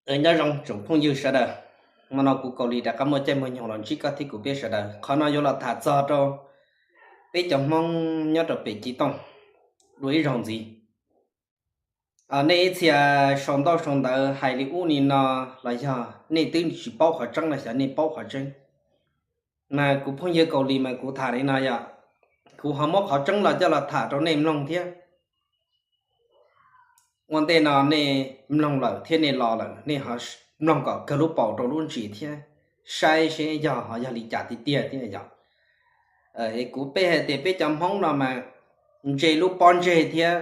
Nyob zoo tsoom phooj ywg sawv daws, hmo no kuv Kaus Lis rov qab muaj caij muaj nyoog los ntsib koj thiab kuv peb sawv daws. Qhov no yuav los tham txog rau peb cov Hmoob nyob rau pem Civ Tooj dua ib zaug ntxiv. Nej ib txhia sau ntaub sau ntawv hais li ub li no los yog nej twb tsis paub qhov tseeb los xyov nej paub qhov tseeb, mas kuv phooj ywg Kaus Lis mas kuv tham li no yom, kuv ho muab qhov tseeb los coj los tham rau nej mloog thiab. Ua ntej no nej mloog lawm thiab nej los lawm, nej ho mloog kom kawg lub paus rau lub ntsis thiab, saib seb yog ho yog li cas tiag tiag thiab yom. Es kuv peb hais tias peb cov Hmoob no mas ntse lub pob ntseg thiab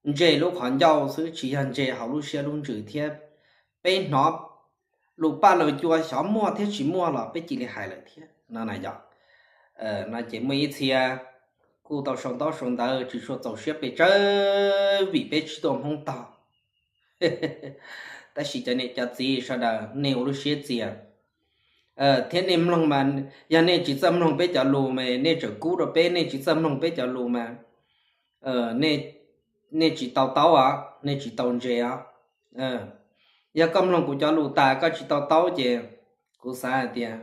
ntse lub qhov ncauj xwb, tsis yog ntse hauv lub siab lub ntsws thiab. Peb hnov lus paj lus cua xyov muaj thiab tsis muaj los peb cia li hais lawm thiab no na yom. No ces muaj ib txhia kuj tau sau ntaub sau ntawv tsis tshua txaus siab pes tsawg vim peb tsis tuaj Hmoob tog. Tab sis cov niam cov txiv sawv daws nej ua lub siab txias thiab nej mloog mas, yog nej tsis txawj mloog peb cov lus mas nej tseem kub rau peb, nej tsis txawj mloog peb cov lus mas nej tsis tau taub os, nej tsis tau ntse os. Yog koj mloog kuv cov lus tas koj tsis tau taub ces kuv xav hais tias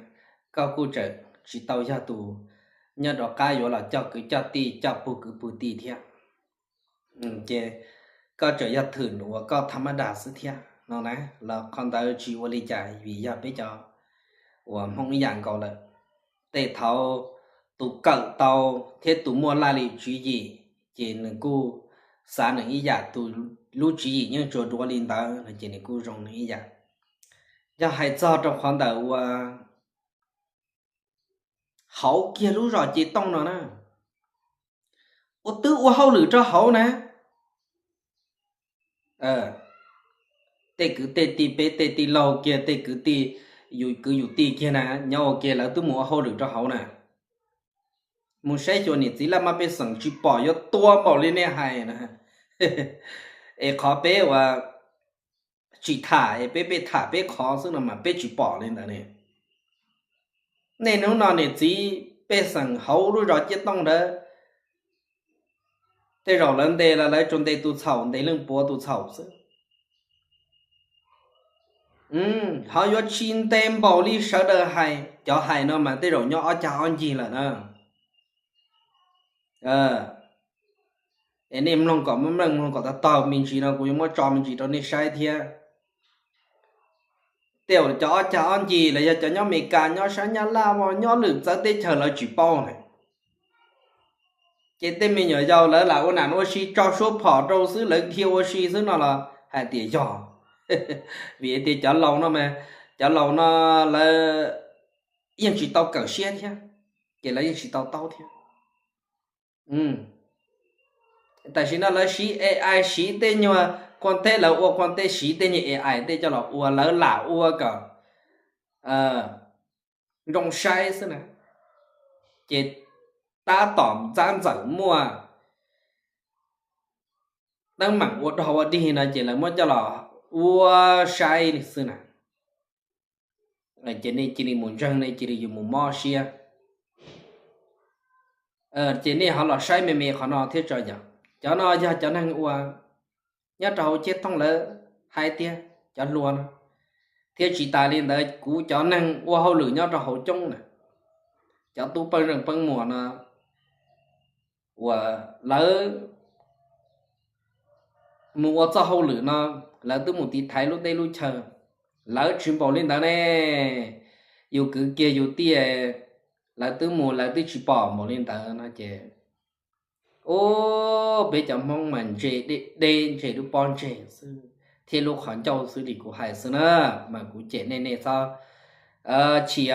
koj kuj tseem tsis tau yog tus nyob rov qab yuav los coj kwv coj tij coj pug kwv pug tij thiab. Ces koj tseem yog thwm uas koj tham mab das xwb thiab no na. Los qhov ntawd tsis ua li cas vim yog peb cov uas Hmoob ib yam nkaus lawm. Tej thaum tus kawm tau thiab tus muaj laj lim tswv yim ces nws kuj xav nws ib yam, tus lub tswv yim yeej tsuas duav li ntawd no ces nws kuj zoo nws ib yam. Yog hais txog rau qhov ntawm uas hauv kiag lub zos Ces Tooj no na, ua twb ua hauj lwm rau hauv na. Tej kwv tej tij peb tej tij laug kiag, tej kwv tij yus kwv yus tij kiag na, nyob ua ke lawv twb mus ua hauj lwm rau hauv na. Mus saib xyuas niam txiv laj mab pej xeem tsis pom yuav tua npaum li nej hais na. Es qhov peb uas tsis tham es peb peb tham peb qhov xwb no mas peb tsis pom li ntawd ne. Nej hnub no niam txiv pej xeem hauv lub zos Ciab Tooj ntawd, tej zaum lawv ntes los lawv tsuas ntes tus txhaum, ntes leej puav tus txhaum xwb. Ho yuav tsis ntes npaum li sawv daws hais, cov hais no mas tej zaum nyob ob cag ob ncig lawm na. Es nej mloog kom meej mloog kom tag tog me ntsis no kuv yuav muab tso me ntsis rau nej saib thiab. Tej zaum cov ob cag ob ncig los yog cov nyob Amelikas nyob sab Nyab Laj nyob lwm txawv teb chaws lawv tsis paub na. Ces tej me nyuam yaus lawv lam ua nam ua si tso suab phom rau xwb, lawv dhia ua si xwb no los hais tias yog. Vim tias cov laus no mas, cov laus no lawv yeej tsis tau kawm siab thiab, ces lawv yeej tsis tau taub thiab. Tam sim no lawv siv A I siv tej nyuag quaj teb, lawv ua quaj teb siv tej nyuag A I tej coj los ua, lawv lam ua kom zoo saib xwb na. Ces tab tom ntxab ntxawm muaj teeb meem ua dog ua dig no ces lawv muab coj los ua saib xwb na. Ces nej cia li mus ntseeg, nej cia li yuav mus mob siab. Ces nej ho los saib me me qhov no thiab tso yom. Cov no yog cov neeg uas nyob rau hauv Ciab Tooj lawv hais tiag, cov hluas no. Thiab tsis tas li ntawd kuv cov neeg ua hauj lwm nyob rau hauv coob na, cov tub peej zeej peej muam no uas lawv mus ua txoj hauj lwm no, lawv twb mus tiv thaiv lub teb lub chaw. Lawv tsis npaum li ntawd ne, yus kwv kiag yus tij, lawv twb mus lawv twb tsis pom npaum li ntawd no ces, u, peb cov Hmoob mas ntse deb deb, ntse lub pob ntseg xwb thiab lub qhov ncauj xwb li kuv hais xwb na. Mas kuv cem nej, nej txhob chim,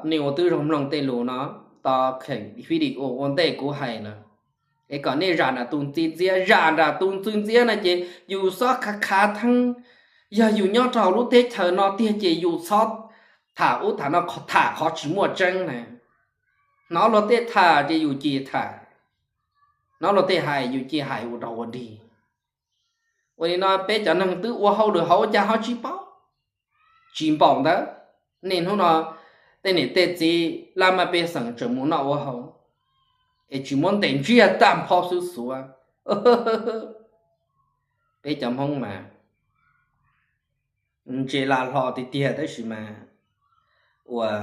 nej ua twb zoo mloog tej lus no, tos kheem video ua ntej kuv hais na, es kom nej zam nram tus ntxi ntxiab, zam nram tus ntxi ntxiab no ces yus xob khav khav theeb. Yog yus nyob rau hauv lub teb chaws no tiag ces yus txhob tham ub tham no, tham qhov tsis muaj tseeb na. Hnov luag tej tham ces yus cia tham, hnov luag tej hais yus cia hais ua rau ua dig. Ua li no peb cov neeg twb ua hauj lwm hauv cas ho tsis paub? Tsis npaum ntawd, nej hnub no tej niam tej txiv laj maj pej xeem tseem mus noj ua haus, es tsis muab ntes ntsiag tag npho xwb xuav. Peb cov Hmoob mas Ntses lam hlo tiag tiag tab sis mas uas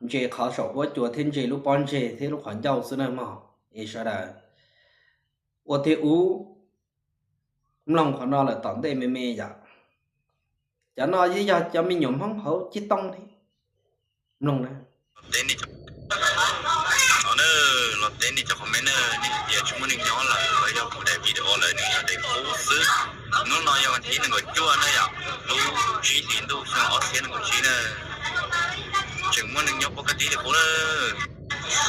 ntses qhov saum huab cua thiab ntses lub pob ntseg thiab lub qhov ncauj xwb na mog. Es sawv daws ua thiab ub, mloog qhov no lawm tom ntej me me yom. Cov no yeej yog cov me nyuam Hmoob hauv cib tooj li. Mloog na. Los teb nej cov, los teb nej cov comment na, nej hais tias tsis muaj neeg nyob lawm los yog kuv daim video lawm nws yog daim qub xwb. Hnub no yog vas thib nees nkaum cuaj na yom, lub tsib hlis ntuj xyoo ob txhiab nees nkaum tsib na, tseem muaj neeg nyob pab kaj tib li qub na.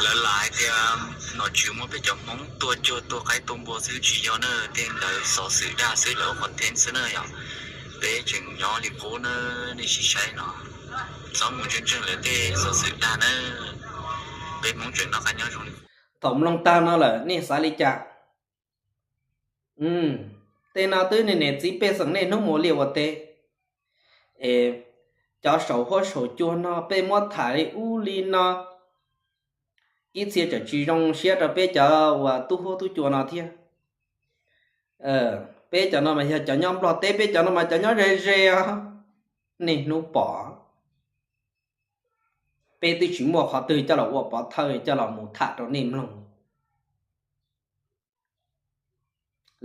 Lawv lam hais tias nom tswv muab peb cov Hmoob tua cuag tua qaib tua npua xwb, tsis yog na, tej ntawd xov xwm dag xwb, lawv ua content xwb na yom. Peb tseem nyob li qub na, nej sim saib no, txhob mus ntseeg ntseeg lawv tej xov xwm dag na. Peb Hmoob tseem noj qab nyob zoo li. Thaum mloog tag no lawm nej xav li cas? Tej no twb niam txiv pej xeem nej hnub mus liaj ua teb, es cov saum huab saum cua no peb muab tham li ub li no, ib txhia tseem tsis zoo siab rau peb cov uas tub huab tub cua no thiab. Peb cov no mas yog cov nyob Nplog teb, peb cov no mas cov nyob ze ze os. Nej hnub pom, peb twb tsis muaj qhov twg coj los ua pov thawj coj los mus tham rau nej mloog.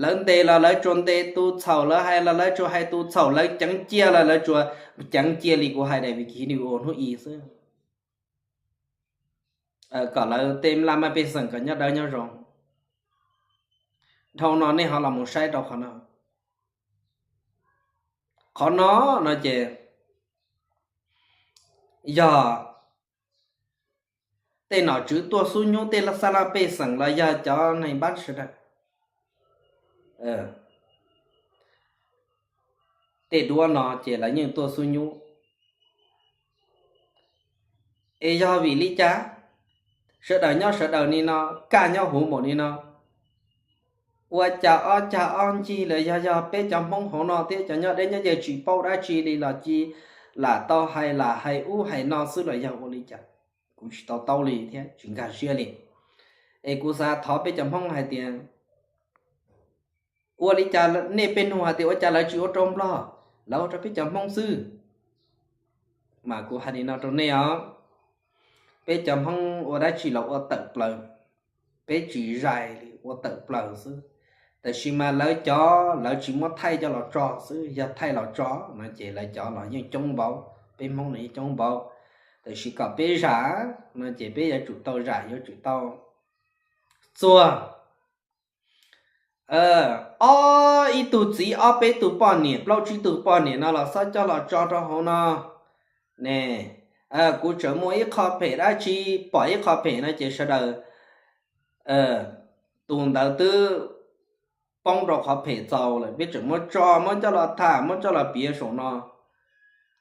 Lawv ntes los lawv tsuas ntes tus txhaum, lawv hais los lawv tsuas hais tus txhaum, lawv ceev cia los lawv tsuas ceev cia li kuv hais daim video hnub i xwb, kom lawv tej laj mej pej xeem kom nyob dawb nyob zoo. Dhau no nej ho los mus saib rau qhov no. Qhov no no ces yog tej nom tswv tuaj xub nyub tej xab laj pej xeem los yog cov neeg npab sawv daws. Tej duab no ces lawv yeej tuaj xub nyub. Es yog vim li cas sawv daws nyob sawv daws li no, kaj nyob huv npaum li no, ua cas ob cag ob ncig los yog yog peb cov Hmoob hauv no thiab cov nyob deb nyob ze tsis paub dab tsi li los cia lam tau hais lam hais ub hais no xwb los yog ua li cas? Kuv tsis tau taub li thiab tsis nkag siab li. Es kuv xav thov peb cov Hmoob hais tias ua li cas nej peb nug hais tias ua cas lawv tsis ua rau Nplog, lawv ua rau peb cov Hmoob xwb. Mas kuv hais li no rau nej os, peb cov Hmoob ua dab tsi los ua tawm plaws, peb tsis zais li, ua tawm plaws xwb. Tab sis mas lawv cov lawv tsis muab thaij coj los tso xwb, yog thaij los tso no ces lawv cov los yeej coob npaum, peb Hmoob los yeej coob npaum. Tab sis kom peb zam no ces peb yuav tsum tau zam, yuav tsum tau txuag ob ib tug txiv, ob peb tug poj niam, plaub tsib tug poj niam no los xob coj los tso rau hauv no ne. Kuv tseem muaj ib qho phem dab tsi, pom ib qho phem no ces sawv daws tus ntawd twb poob rau qhov phem txaus lawm, peb tseem muab tso, muab coj los tham, muab coj los piav saum no,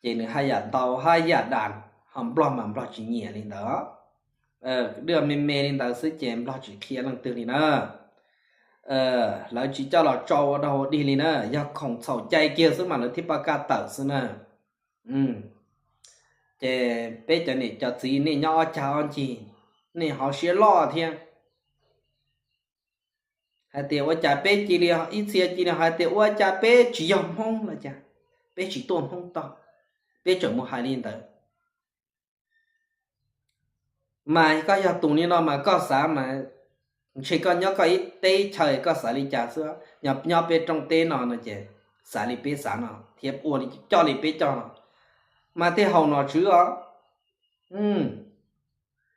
ces nws haj yam ntau haj yam dam, ho Nplog mas Nplog tsis nyiam li ntawd. Daj me me li ntawd xwb ces Nplog tsis qhia leej twg li na. Lawv tsis coj los tso ua dog ua dig li na, yog khoom txhaum cai kiag xwb mas lawv thiaj pab kaj tawm xwb na. Ces peb cov niam cov txiv nej nyob ob cag ob ncig, nej ho siab loj thiab. Hais tias ua cas peb cia li, ib txhia cia li hais tias ua cas peb tsis yog Hmoob los cas, peb tsis tuaj Hmoob toj, peb tseem mus hais li ntawd. Mas koj yog tus li no mas koj xav mas, ntshe koj nyob koj ib teb chaws koj xav li cas xwb, nyob peb rooj teb no no ces xav li peb xav no thiab ua li coj li peb coj no, mas tej haum nom tswv os.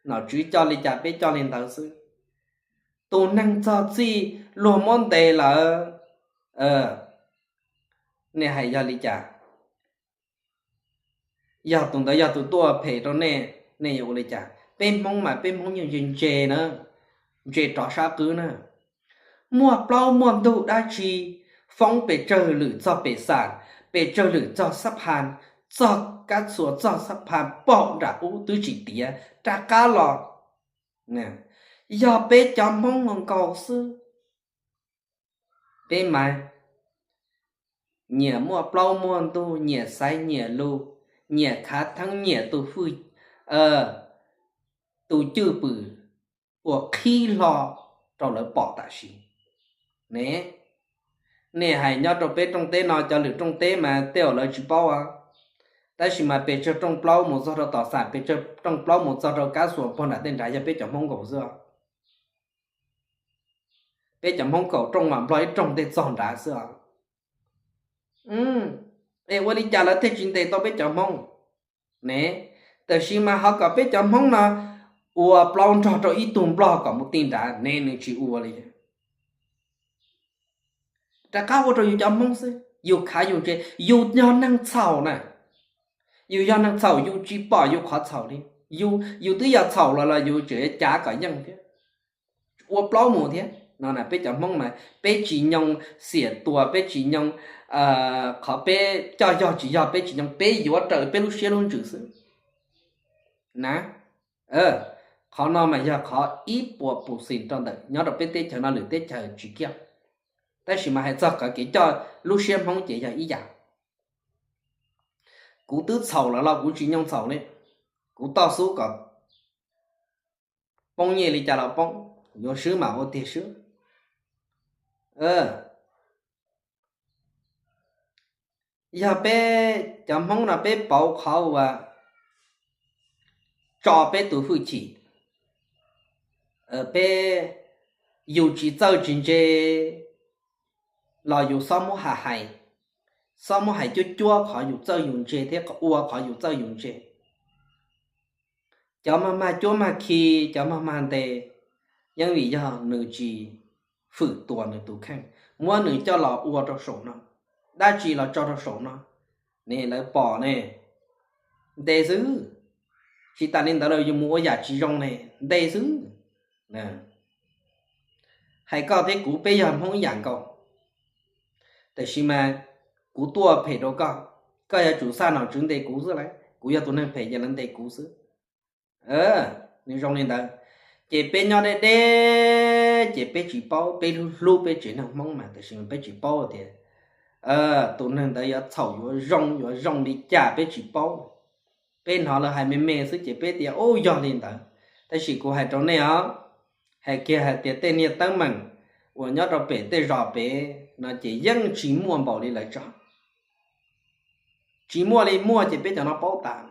Nom tswv coj li cas peb coj li ntawd xwb. Tus neeg txog txij luag muab ntes lawm, nej hais yog li cas? Yog tus ntawd yog tus tuaj phem rau nej, nej yuav ua li cas? Peb Hmoob mas peb Hmoob yeej ntse ntse na, ntse rov sab qwb na. Muaj plaub muaj ntug dab tsi, foob pes tsawg lwm txog pes xam, pes tsawg lwm txog xab pha, txog kab txhua txog xab pha paum nram ub twb tsis tiav rov qab los. Yog peb cov Hmoob nkaus xwb. Peb mas nyiam muaj plaub muaj ntug, nyiam xaiv nyiam lus, nyiam khav theeb nyiam tus hwj, tus cwj pwm uas qhib hlo rau lawv pom tam sim ne. Nej hais nyob rau peb rooj teb no cov lwm rooj teb mas tej zaum lawv tsis paub, tab sis mas pes tsawg rooj plaub mus txog rau tom xam, pes tsawg rooj plaub mus txog rau kab xuas pog nram tej nrad yog peb cov Hmoob nkaus xwb. Peb cov Hmoob kaum rooj mas Nplog ib rooj tej txog nrad xwb os. Es ua li cas lawv thiaj tsis ntes tau peb cov Hmoob ne? Tab sis mas ho kom peb cov Hmoob no ua plaub nrog rau ib tug Nplog kom mus ti nrad ne, nws tsis ua li. Rov qab ua rau yus cov Hmoob xwb, yus khav yus ntse, yus yog neeg txhaum na. Yus yog neeg txhaum yus tsis pom yus qhov txhaum li. Yus twb yog txhaum los los yus tseem cav kom yeej thiab, ua plaub mus thiab no. Peb cov Hmoob mas peb tsis nyoo xiam tuas, peb tsis nyoo qhov peb coj yog tsis yog, peb tsis nyoo, peb yuav raws peb lub siab lub ntsws xwb na. Qhov no mas yog qhov ib puas pus xis rau ntawm nyob rau peb teb chaws no, lwm teb chaws tsis kiag. Tab sis mas hais txog qhov kev coj lub siab Hmoob ces yog ib yam. Kuv twb txhaum lawm los kuv tsis nyoo txhaum li, kuv toj xub kom poob nyiaj li cas los poob, yuav swb mas ua tiag swb. Yog peb cov Hmoob no peb pauv qhov uas tso peb tus hwj chim, peb, yus tsis txawj tsis ntse los yus xob muab hais hais, xob muab hais cuab cuab qhov yus txawj yus ntse thiab ua qhov yus txawj yus ntse. Cov mag mag cuab mag khi, cov mag mag ntes, yeej vim yog nws tsis fwm tuas nws tus kheej, muab nws coj los ua rau saum no, dab tsi los tso rau saum no, ne lawv pom ne, ntes xwb. Tsis tas li ntawd los yus mus ua yam tsis zoo ne, ntes xwb. Hais koj thiab kuv peb yog Hmoob ib yam nkaus, tab sis mas kuv tuaj phem rau koj, koj yuav tsum xaj nom tswv ntes kuv xwb lauj, kuv yog tus neeg phem ces lawv ntes kuv xwb. Nws zoo li ntawd, ces peb nyob deb deb ces peb tsis paub, peb hlub hlub peb tsev neeg Hmoob mas tab sis mas peb tsis paub tias tus neeg ntawd yuav txhaum yuav zoo yuav zoo li cas peb tsis paub. Peb hnov lawv hais me me xwb ces peb tias ub yog li ntawd. Tab sis kuv hais rau nej os, hais kiag hais tias tej niag teeb meem uas nyob rau pem tej zos pem no ces yeej tsis muaj npaum li lawv tso. Tsis muaj li, muaj ces peb cov no paub tas.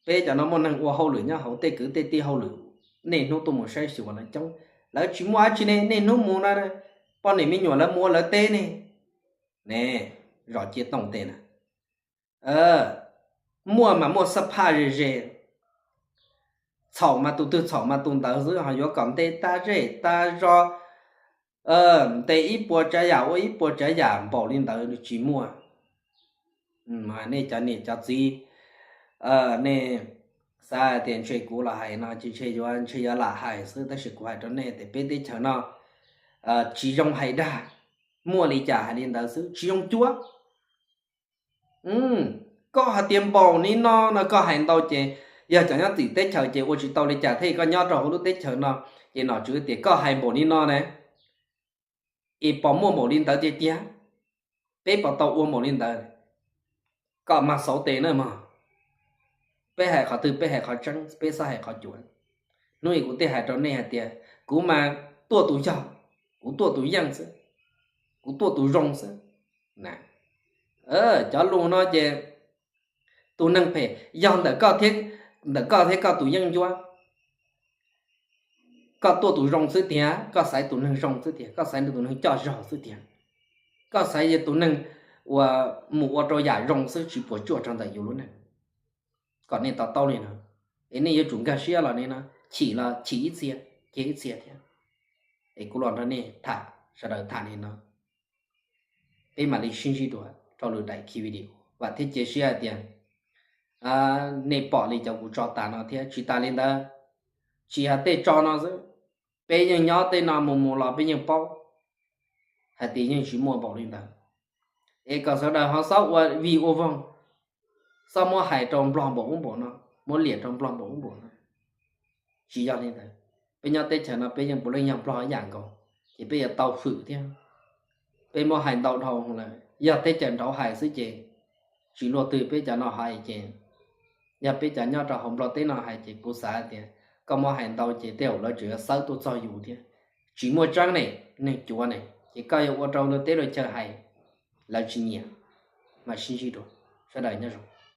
Peb cov no muaj neeg ua hauj lwm nyob hauv tej kwv tej tij hauj lwm, niaj hnub tuaj mus saib xyuas no coob. Lawv tsis muaj dab tsi ne, niaj hnub mus no, poj niam me nyuam lawv mus ua lawv teb ne. Ne, zos Cia Toom tej na, muaj mas muaj xab phaj ze ze, txhaum mas tus twg txhaum mas tus ntawd xwb, ho yuav kom ntes tas zej tas zos, ntes ib puas tsav yam ua ib puas tsav yam npaum li ntawd tsis muaj. Nej cov niam cov txiv, nej xav tias ntshe kuv los hais no ces ntshe yuav, ntshe yuav lam hais xwb, tab sis kuv hais rau nej tias peb teb chaws no tsis zoo hais dag, muaj li cas hais li ntawd xwb, tsis zoo cuab. Koj hais tias npaum li no no koj hais ntau ces yog cov nyob tim teb chaws ces ua tsis tau li cas thiab, koj nyob rau hauv lub teb chaws no ces nom tswv tias koj hais npaum li no na, es puas muaj npaum li ntawd tiag tiag? Peb puas tau ua npaum li ntawd? Koj mag xauv tes na mog. Peb hais qhov twg peb hais qhov tseeb, peb txhob hais qhov cuav. Hnub ib kuv thiaj hais rau nej hais tias kuv mas tuaj tus yog, kuv tuaj tus yeej xwb, kuv tuaj tus zoo xwb. Cov lus no ces tus neeg phem yog ntawm koj thiab, ntawm koj thiab koj tus yeeb ncuab. Koj tuaj tus zoo xwb tiag, koj xaiv tus neeg zoo xwb tiag, koj xaiv tus neeg coj zog xwb tiag, koj xaiv tus neeg uas mus ua rau yam zoo xwb tsis puas tsuaj rau ntawm yus lub neej. Kom nej to taub li no, es nej yuav tsum nkag siab los li no, chim los chim ib txhia, cia ib txhia thiab. Es kuv los nrog nej tham, sawv daws tham li no, peb mam li sib ntsib dua rau lwm daim video. Vam thiab cia siab hais tias nej pom li cov kuv tso tas no thiab. Tsis tas li ntawd, tsis hais tej tso no xwb, peb yeej nyob tej no mus mus los peb yeej paub hais tias yeej tsis muaj npaum li ntawd. Es kom sawv daws ho xob ua vig ua voog, xob muab hais rau Nplog npaum ub npaum no, muab liam rau Nplog npaum ub npaum no. Tsis yog li ntawd, peb nyob teb chaws no peb yeej puav leej yog Nplog ib yam nkaus, ces peb yuav tau hwm thiab. Peb muab hais ntau dhau lawm, yog teb chaws nraud hais xwb ces tsis luag twg, peb cov no hais ces, yog peb cov nyob rau hauv Nplog teb no hais ces kuv xav tias koj muab hais ntau ces tej zaum lawv tseem yuav xawb tuaj txog yus thiab. tsis muaj tseeb ne, neeg cuav ne, ces koj yuav ua rau luag teb luag chaw hais lawv tsis nyiam. Mam sib ntsib dua, sawv daws nyob zoo.